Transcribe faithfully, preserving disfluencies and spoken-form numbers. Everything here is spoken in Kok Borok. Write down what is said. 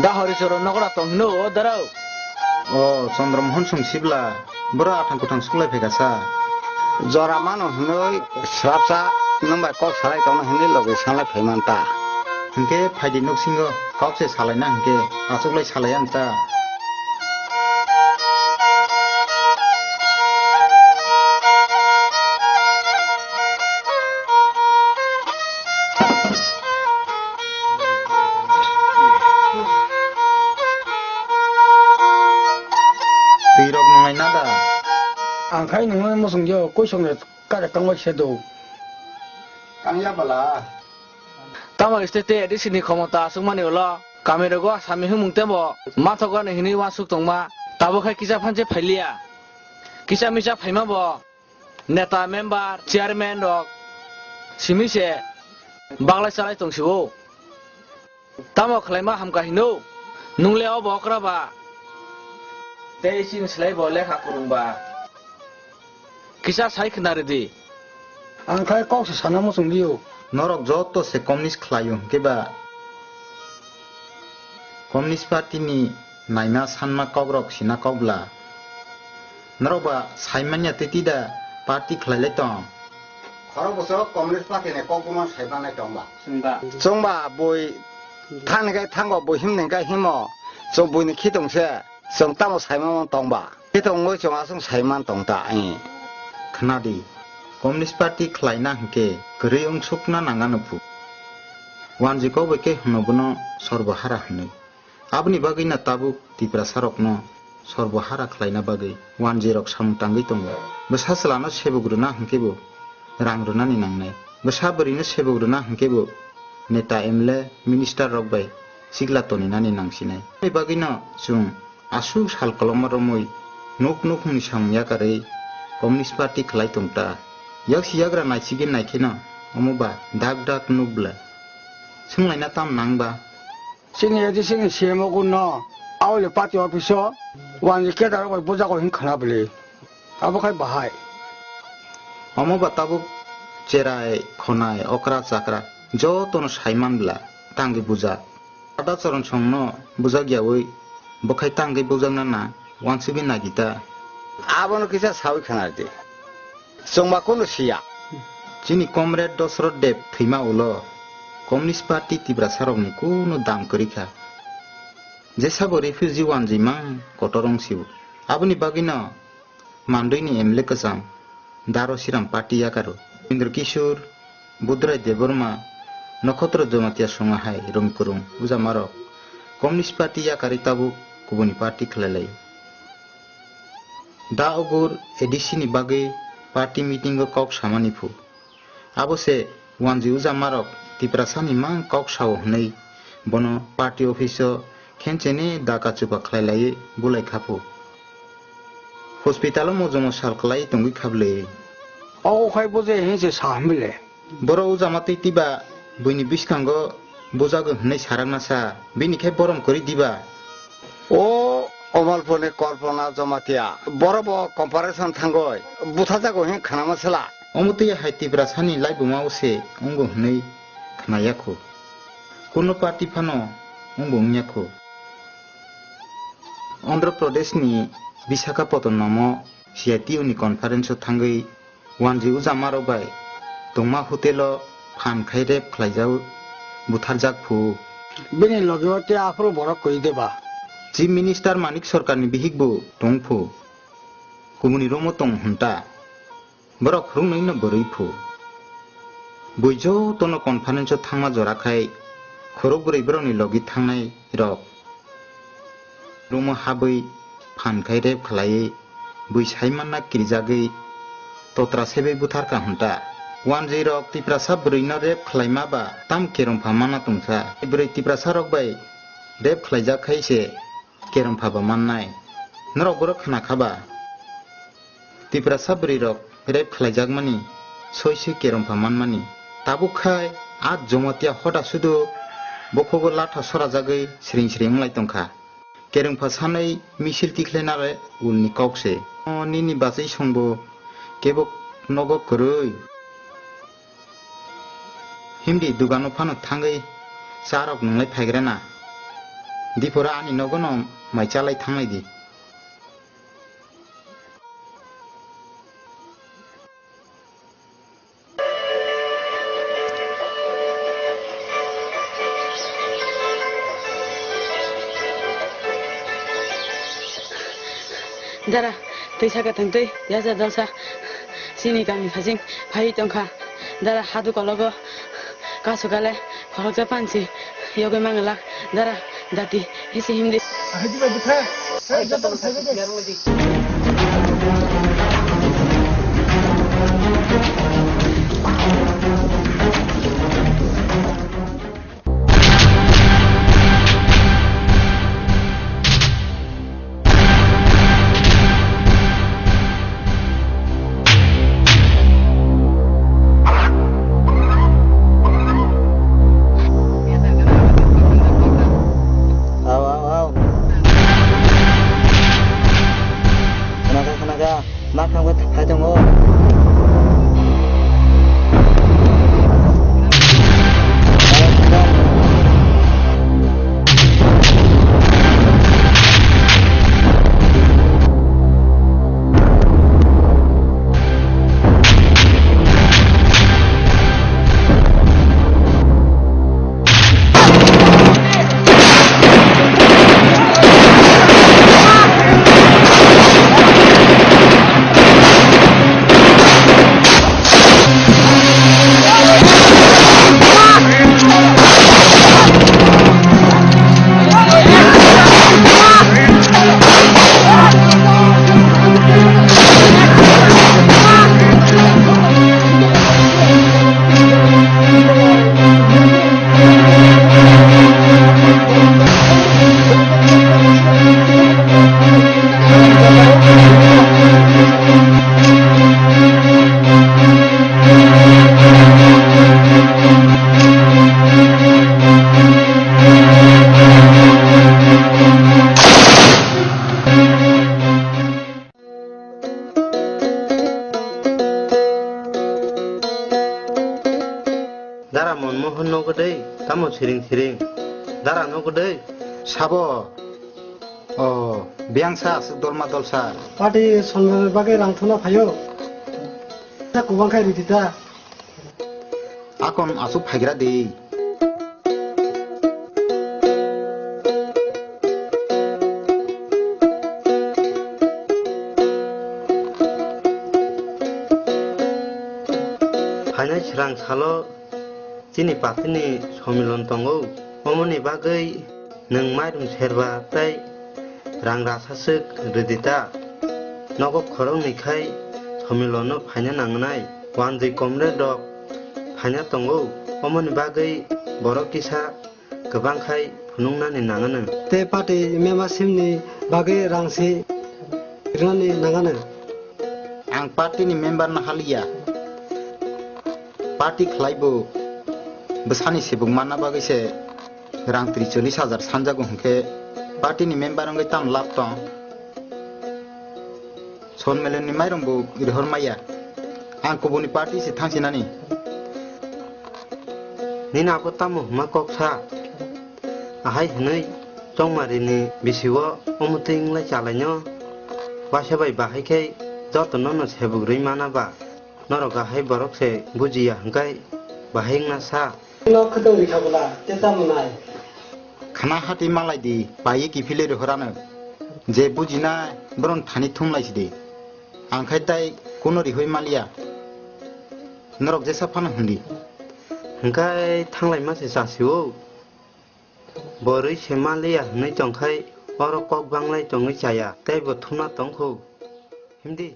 Horichoro nogra tong hino o darao. O Chandra Mohon song sibla, boro athang kuthang suklai phaikha sa. Jora mano hinoi srapsa nwng bai kok salai tongno hinoi logi sanlai phaiman ta. Hinkhe phaidi nuksingo kok se salaina hinkhe achuklai salai ang ta. Twi rok nwngnai na da? Ang khai nwngnai muchung yo, koi song le kare kangbai se do. Kang ya bala. Tamo state te A D C ni khomota aswk mani ulo, kami rogo sami himung tebo, mathok ani hinwi uansuk tongma, tabuk khai kisa phanse phailiya. Kisa misa phaima bo. Neta, member, chairman rok simi se baglai chalai tong sio. Tamo khlaima hamkha hino, nungle obo okra ba? Tei chini slai bo lekha kwrwng ba? Kisa sai khna rwdi. Ang khai kok se sana muchung dio. Norok joto se communist khlaio hwnkhe ba? Communist Party ni naima sanma kokrok sina kokbla. Norok ba saimanya tei tida party khlailai tong. Khorok bosoro Communist Party ni kokbuma saimanai tong ba? Chwngba bui thani kai thango, bui himni kai himo. Chwng bui ni khitong se, chwng tamo saimano tong ba? Khitong wngwi chwng aswng saiman tong ta, eh. Khna di, Communist Party khlaina hwnkhe kwrwi wngsukna nangano phu. Wanji kok bai khe hwno bono sorbo hara hwnwi. Aboni bagwino tabuk Tiprasarokno sorbo hara khlaina bagwi wanjirok samung tangwi tongo. Bwsa chwlano sebuk rwna hwnkhe bo rang rwnani nangnai. Bwsa bwrwino sebuk rwna hwnkhe bo neta, M L A, minister rok bai sikla toninani nangsinai. Aboni bagwino chwng aswk sal koloma romwi nuk nuk hwnwi samung yakarwi Communist Party khlai tong ta. Yaksi yagra naisigwi naikheno omo ba dak dak nuk bwla. Swnglaina tam nang ba? Chini A D C ni C M o gunno auli party office o wanji kedar bai bujago hin khana bwle. Abo khai bahai. Omo ba tabuk cherai, khonai, okra, chakra jotono saiman bwla tangwi bujak. Ada Charan Songno bujak yaui bwkhai tangwi bujakna na wansugwi nagita. Abono kisa saui khana di. Chwngma kunu siya. Chini comrade Dosrot Deb thwima ulo Communist Party Tiprasarokni kunu dam kwrwi kha. Jesabo refugee wanjima kotor wng sio. Aboni bagwino Mandwini M L A kwcham Daro Siram party yakaro. Indra Kishore, Budrai Debbarma, Nokhotro Jamatia songo hai rwng kwrwng ujamarok Communist Party yakarwi tabuk kubuni party khlai laio. Da Ugur A D C ni bagwi party meeting o kok samani phu. Abo se wanji ujamarok Tiprasani mang kok sao hwnwi bono party office o khenchene daka chupa khlai laiwi bulai kha phu. Hospital o mojomo sal kwlai tongwi kha bwle. Ogo khai bo je hin se sa hwn bwle. Boro ujama twi tiba buini bwskango bujago hwnwi sarakna sa, bini khe borom kwrwi diba? O Omalpurni Kalpana Jamatia, boro bo comparison thangoi buthajago hin khnama sela. Omo twi hai Tiprasani laibuma o se wngo hwnwi khna ya kho. Kuno party phano wngo wng ya kho. Andhra Pradesh ni Visakhapatnam o C I T U ni conference o thangwi wanji ujamarok bai tongma hotel o phan khai rape khlaijak, butharjak phu. Bini loge o tei aphuru borok kwrwi de ba? Chief Minister Manik Sarkar ni bihik bo tong phu. Kubuni room o tong hwn ta. Borok khoroknwi no bwrwi phu. Bui jotono conference o thangma jora khai khorok bwrwi borokni logi thangnai rok room o habwi phan khai rape khlaiwi bui saimanna kirijagwi totra sebwi butharkha hwn ta. Wanjwi rok Tiprasa bwrwi no rape khlaima ba tam kerongpha manna tongsa. Bwrwi Tiprasa rok bai rape khlaijak khai se kerongpha ba mannai. Norok boro khna kha ba? Tiprasa bwrwi rok rape khlaijakmani soi soi kerongpha manmani. Tabuk khai a Jamatia hoda sudu bokhogo latha sorajagwi sring sring wnglai tongkha. Kerongpha sanwi misil tikhlainare ulni kok se. O nini bachwi songbo kebo nogo kwrwi. Himdi dugano phano thangwi charok nwnglai phaigrana. Dipora ani nogo no mai chalai thanglai di. Dara, twi saka thang twi, yaja dalsa, sini kami phajing, phai tongkha. Dara, hadu kologo, kasu kale, khoroksa pansi, yogwi mangalak. Dara, dati, hisi himdi. Ahai, di bai, di phai. Hai, joto phai, phai, phai. Ao, ao, ao. Khna kha, khna kha. Ma thangwi phai tongo. Dara Monmohon nogo dei, tamo siring siring? Dara nogo dei? Sabo. O, biyang sa aswk dolma dolsa. Party sonmani bagwi rang thuna phaio. Ta kubang khai ridi ta. Akon aswk phaigra di. Phainai swrang salo chini party ni somilon tongo, omoni bagwi nwng mairum serba tei rang rasa swk rwdi ta. Nogo khoroknwi khai somilono phaina nangnai. Wanjwi comrade rok phaina tongo, omoni bagwi borok kisa kwbang khai phunuknani nanganw. Tei party member simni bagwi rang si rwnani nanganw. Ang party ni member no haliya. Party khlai bo bwsani sebuk manna bagwi se rang tris chollis hajar sanjago hwnkhe party ni member wngwi tam lab tong? Sonmelen ni mairum bo rihor maya. Ang kubuni party se thangsinani. Nini abo tamo hwnma kok sa? Ahai hwnwi chongmari ni bisi o omotwi wnglai chalaino. Waisa bai bahai khe joto nono sebuk rwi mana ba? Norok ahai borok se bujiya hwnkhe bahai wngna sa. No khwtwng rikha bwla, tei tamo nai? Khna hati malai di, paiwi kiphilwi rihorano. Je bujinai, bohrok thani thumlai sidi. Ang khai tai kuno rihoi maliya. Norok jesa phano hwndi. Hwnkhe thanglai ma se chasi o. Bo rwi se maliya hwnwi tongkhai, oro kok banglai tongwi chaya, tei bo thumna tongkhu. Himdi.